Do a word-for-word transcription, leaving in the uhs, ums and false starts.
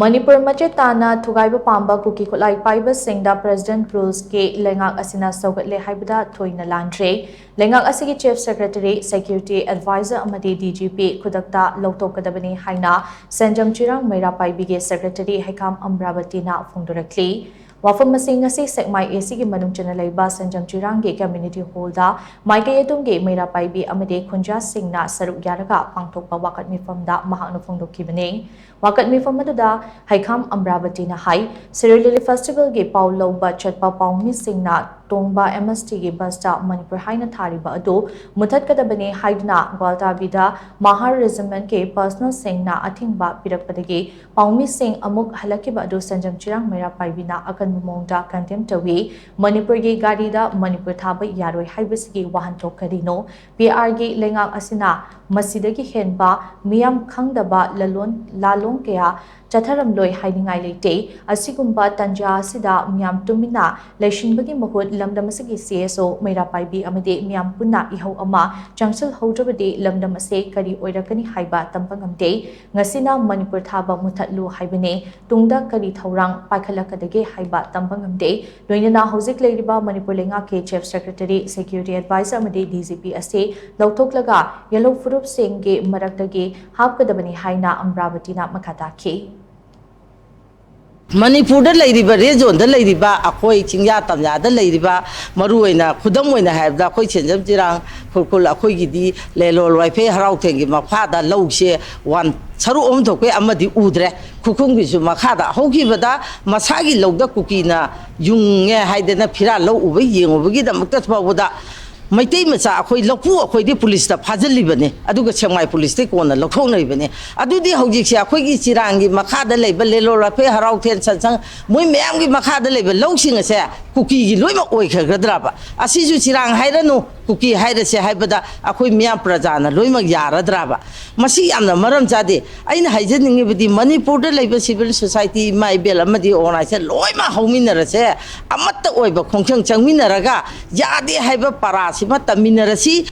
ꯃꯅꯤꯄꯨꯔ ꯃꯆꯦꯠ ꯇꯥꯅ ꯊꯨꯒꯥꯏꯕ ꯄꯥꯝꯕ ꯀꯨꯀꯤ ꯈꯨꯠꯂꯥꯏ ꯄꯥꯏꯕꯁꯤꯡꯗ ꯄ꯭ꯔꯦꯁꯤꯗꯦꯟꯠ ꯔꯨꯜꯁꯀꯤ ꯂꯩꯉꯥꯛ ꯑꯁꯤꯅ ꯁꯧꯒꯠꯂꯦ ꯍꯥꯏꯕꯗ ꯊꯣꯏꯅ ꯂꯥꯟꯗ꯭ꯔꯦ꯫ ꯂꯩꯉꯥꯛ ꯑꯁꯤꯒꯤ ꯆꯤꯐ ꯁꯦꯀ꯭ꯔꯦꯇꯔꯤ, ꯁꯦꯀ꯭ꯌꯨꯔꯤꯇꯤ ꯑꯦꯗꯚꯥꯏꯖꯔ ꯑꯃꯗꯤ ꯗꯤ ꯖꯤ ꯄꯤ ꯈꯨꯗꯛꯇ ꯂꯧꯊꯣꯛꯀꯗꯕꯅꯤ ꯍꯥꯏꯅ ꯁꯦꯟꯖꯝ ꯆꯤꯔꯥꯡ ꯃꯩꯔꯥ ꯄꯥꯏꯕꯤꯒꯤ ꯁꯦꯀ꯭ꯔꯦꯇꯔꯤ ꯍꯩꯈꯥꯝ ꯑꯝꯕ꯭ꯔꯥꯕꯇꯤꯅ ꯐꯣꯡꯗꯣꯔꯛꯂꯤ꯫ ꯋꯥꯐꯝ ꯑꯁꯤ ꯉꯁꯤ ꯁꯦꯛꯃꯥꯏ ꯑꯦ ꯁꯤꯒꯤ ꯃꯅꯨꯡ ꯆꯟꯅ ꯂꯩꯕ ꯁꯦꯟꯖꯝ ꯆꯤꯔꯥꯡꯒꯤ ꯀꯝꯃ꯭ꯌꯨꯅꯤꯇꯤ ꯍꯣꯜꯗ ꯃꯥꯏꯀꯩ ꯑꯗꯨꯝꯒꯤ ꯃꯩꯔꯥ ꯄꯥꯏꯕꯤ ꯑꯃꯗꯤ ꯈꯨꯟꯖꯥꯁꯤꯡꯅ ꯁꯔꯨꯛ ꯌꯥꯔꯒ ꯄꯥꯡꯊꯣꯛꯄ ꯋꯥꯀꯠ ꯃꯤꯐꯝꯗ ꯃꯍꯥꯛꯅ ꯐꯣꯡꯗꯣꯛꯈꯤꯕꯅꯤ꯫ ꯋꯥꯀꯠ ꯃꯤꯐꯝ ꯑꯗꯨꯗ ꯍꯩꯈꯥꯝ ꯑꯝꯕ꯭ꯔꯥꯕꯇꯤꯅ ꯍꯥꯏ, ꯁꯤꯔꯣꯏ ꯂꯤꯂꯤ ꯐꯦꯁꯇꯤꯚꯦꯜꯒꯤ ꯄꯥꯎ ꯂꯧꯕ ꯆꯠꯄ ꯄꯥꯎꯃꯤꯁꯤꯡꯅ ꯇꯣꯡꯕ ꯑꯦꯝ ꯑꯦꯁ ꯇꯤꯒꯤ ꯕꯁꯇ ꯃꯅꯤꯄꯨꯔ ꯍꯥꯏꯅ ꯊꯥꯔꯤꯕ ꯑꯗꯨ ꯃꯨꯊꯠꯀꯗꯕꯅꯤ ꯍꯥꯏꯗꯨꯅ ꯒ꯭ꯋꯥꯜꯇꯥꯕꯤꯗ ꯃꯍꯥꯔ ꯔꯦꯖꯤꯃꯦꯟꯠꯀꯤ ꯄꯔꯁꯅꯦꯜꯁꯤꯡꯅ ꯑꯊꯤꯡꯕ ꯄꯤꯔꯛꯄꯗꯒꯤ ꯄꯥꯎꯃꯤꯁꯤꯡ ꯑꯃꯨꯛ ꯍꯜꯂꯛꯈꯤꯕ ꯑꯗꯨ ꯁꯦꯟꯖꯝ ꯆꯤꯔꯥꯡ ꯃꯩꯔꯥ ꯄꯥꯏꯕꯤꯅ ꯑꯀꯟꯕ ꯃꯑꯣꯡꯗ ꯀꯟꯗꯦꯝ ꯇꯧꯏ꯫ ꯃꯅꯤꯄꯨꯔꯒꯤ ꯒꯥꯔꯤꯗ ꯃꯅꯤꯄꯨꯔ ꯊꯥꯕ ꯌꯥꯔꯣꯏ ꯍꯥꯏꯕꯁꯤꯒꯤ ꯋꯥꯍꯟꯊꯣꯛ ꯀꯔꯤꯅꯣ? ꯄꯤ ꯑꯥꯔꯒꯤ ꯂꯩꯉꯥꯛ ꯑꯁꯤꯅ ꯃꯁꯤꯗꯒꯤ ꯍꯦꯟꯕ ꯃꯤꯌꯥꯝ ꯈꯪꯗꯕ ꯂꯂꯣꯟ ꯂꯥꯂꯣꯡ ꯀꯌꯥ ꯆꯠꯊꯔꯝꯂꯣꯏ ꯍꯥꯏꯅꯤꯡꯉꯥꯏ ꯂꯩꯇꯦ꯫ ꯑꯁꯤꯒꯨꯝꯕ ꯇꯟꯖꯥ ꯑꯁꯤꯗ ꯃꯤꯌꯥꯝ ꯇꯨꯃꯤꯟꯅ ꯂꯩꯁꯤꯟꯕꯒꯤ ꯃꯍꯨꯠ ꯂꯝꯗꯝ ꯑꯁꯤꯒꯤ ꯁꯤ ꯑꯦꯁ ꯑꯣ ꯃꯩꯔꯥ ꯄꯥꯏꯕꯤ ꯑꯃꯗꯤ ꯃꯤꯌꯥꯝ ꯄꯨꯟꯅ ꯏꯍꯧ ꯑꯃ ꯆꯪꯁꯤꯜꯍꯧꯗ꯭ꯔꯕꯗꯤ ꯂꯝꯗꯝ ꯑꯁꯤ ꯀꯔꯤ ꯑꯣꯏꯔꯛꯀꯅꯤ ꯍꯥꯏꯕ ꯇꯝꯕ ꯉꯝꯗꯦ꯫ ꯉꯁꯤꯅ ꯃꯅꯤꯄꯨꯔ ꯊꯥꯕ ꯃꯨꯊꯠꯂꯨ ꯍꯥꯏꯕꯅꯤ, ꯇꯨꯡꯗ ꯀꯔꯤ ꯊꯧꯔꯥꯡ ꯄꯥꯏꯈꯠꯂꯛꯀꯗꯒꯦ ꯍꯥꯏꯕ ꯇꯝꯕ ꯉꯝꯗꯦ꯫ ꯂꯣꯏꯅꯅ ꯍꯧꯖꯤꯛ ꯂꯩꯔꯤꯕ ꯃꯅꯤꯄꯨꯔ ꯂꯩꯉꯥꯛꯀꯤ ꯆꯤꯐ ꯁꯦꯀ꯭ꯔꯦꯇꯔꯤ, ꯁꯦꯀ꯭ꯌꯨꯔꯤꯇꯤ ꯑꯦꯗꯚꯥꯏꯖꯔ ꯑꯃꯗꯤ ꯗꯤ ꯖꯤ ꯄꯤ ꯑꯁꯤ ꯂꯧꯊꯣꯛꯂꯒ ꯌꯦꯜꯍꯧ ꯐꯨꯔꯨꯞꯁꯤꯡꯒꯤ ꯃꯔꯛꯇꯒꯤ ꯍꯥꯞꯀꯗꯕꯅꯤ ꯍꯥꯏꯅ ꯑꯝꯕ꯭ꯔꯥꯕꯇꯤꯅ ꯃꯈꯥ ꯇꯥꯈꯤ꯫ ꯃꯅꯤꯄꯨꯔꯗ ꯂꯩꯔꯤꯕ, ꯔꯦꯗ ꯖꯣꯟꯗ ꯂꯩꯔꯤꯕ, ꯑꯩꯈꯣꯏ ꯆꯤꯡꯌꯥ ꯇꯝꯌꯥꯗ ꯂꯩꯔꯤꯕ, ꯃꯔꯨ ꯑꯣꯏꯅ, ꯈꯨꯗꯝ ꯑꯣꯏꯅ ꯍꯥꯏꯔꯕꯗ, ꯑꯩꯈꯣꯏ ꯁꯦꯟꯖꯝ ꯆꯤꯔꯥꯡ ꯈꯨꯔꯈꯨꯜ, ꯑꯩꯈꯣꯏꯒꯤꯗꯤ ꯂꯦꯂꯣꯜ ꯋꯥꯏꯐꯩ ꯍꯔꯥꯎꯊꯦꯟꯒꯤ ꯃꯈꯥꯗ ꯂꯧꯁꯦ ꯋꯥꯟ, ꯁꯔꯨꯛ ꯑꯍꯨꯝ ꯊꯣꯛꯄꯩ ꯑꯃꯗꯤ ꯎꯗ꯭ꯔꯦ꯫ ꯈꯨꯔꯈꯨꯜꯒꯤꯁꯨ ꯃꯈꯥꯗ ꯍꯧꯈꯤꯕꯗ ꯃꯁꯥꯒꯤ ꯂꯧꯗ ꯀꯨꯀꯤꯅ ꯌꯨꯡꯉꯦ ꯍꯥꯏꯗꯅ ꯐꯤꯔꯥꯜ ꯂꯧ ꯎꯕ ꯌꯦꯡꯉꯨꯕꯒꯤꯗꯃꯛꯇ ꯐꯥꯎꯕꯗ ꯃꯩꯇꯩ ꯃꯆꯥ ꯑꯩꯈꯣꯏ ꯂꯧꯄꯨ ꯑꯩꯈꯣꯏꯗꯤ ꯄꯨꯂꯤꯁꯇ ꯐꯥꯖꯤꯜꯂꯤꯕꯅꯤ, ꯑꯗꯨꯒ ꯁꯦꯛꯃꯥꯏ ꯄꯨꯂꯤꯁꯇꯩ ꯀꯣꯟꯅ ꯂꯧꯊꯣꯛꯅꯔꯤꯕꯅꯤ꯫ ꯑꯗꯨꯗꯤ ꯍꯧꯖꯤꯛꯁꯦ ꯑꯩꯈꯣꯏꯒꯤ ꯆꯤꯔꯥꯡꯒꯤ ꯃꯈꯥꯗ ꯂꯩꯕ ꯂꯦꯂꯣꯜ ꯋꯥꯏꯐꯩ ꯍꯔꯥꯎꯊꯦꯟ ꯁꯟꯁꯪ ꯃꯣꯏ ꯃꯌꯥꯝꯒꯤ ꯃꯈꯥꯗ ꯂꯩꯕ ꯂꯧꯁꯤꯡ ꯑꯁꯦ ꯀꯨꯀꯤꯒꯤ ꯂꯣꯏꯅꯃꯛ ꯑꯣꯏꯈ꯭ꯔꯒꯗ꯭ꯔꯕ? ꯑꯁꯤꯁꯨ ꯆꯤꯔꯥꯡ ꯍꯥꯏꯔꯅꯨ, ꯀꯨꯀꯤ ꯍꯥꯏꯔꯁꯦ ꯍꯥꯏꯕꯗ ꯑꯩꯈꯣꯏ ꯃꯤꯌꯥꯝ ꯄ꯭ꯔꯖꯥꯅ ꯂꯣꯏꯅꯃꯛ ꯌꯥꯔꯗ꯭ꯔꯕ? ꯃꯁꯤ ꯌꯥꯝꯅ ꯃꯔꯝ ꯆꯥꯗꯦ꯫ ꯑꯩꯅ ꯍꯥꯏꯖꯅꯤꯡꯉꯤꯕꯗꯤ, ꯃꯅꯤꯄꯨꯔꯗ ꯂꯩꯕ ꯁꯤꯚꯤꯜ ꯁꯣꯁꯥꯏꯇꯤ, ꯏꯃꯥ ꯏꯕꯦꯜ ꯑꯃꯗꯤ ꯑꯣꯔꯒꯅꯥꯏꯖꯦꯁꯟ ꯂꯣꯏꯅꯃꯛ ꯍꯧꯃꯤꯟꯅꯔꯁꯦ, ꯑꯃꯠꯇ ꯑꯣꯏꯕ ꯈꯣꯡꯖꯪ ꯆꯪꯃꯤꯟꯅꯔꯒ ꯌꯥꯗꯦ ꯍꯥꯏꯕ ꯄꯔꯥꯁꯤꯃ ꯇꯝꯃꯤꯟꯅꯔꯁꯤ꯫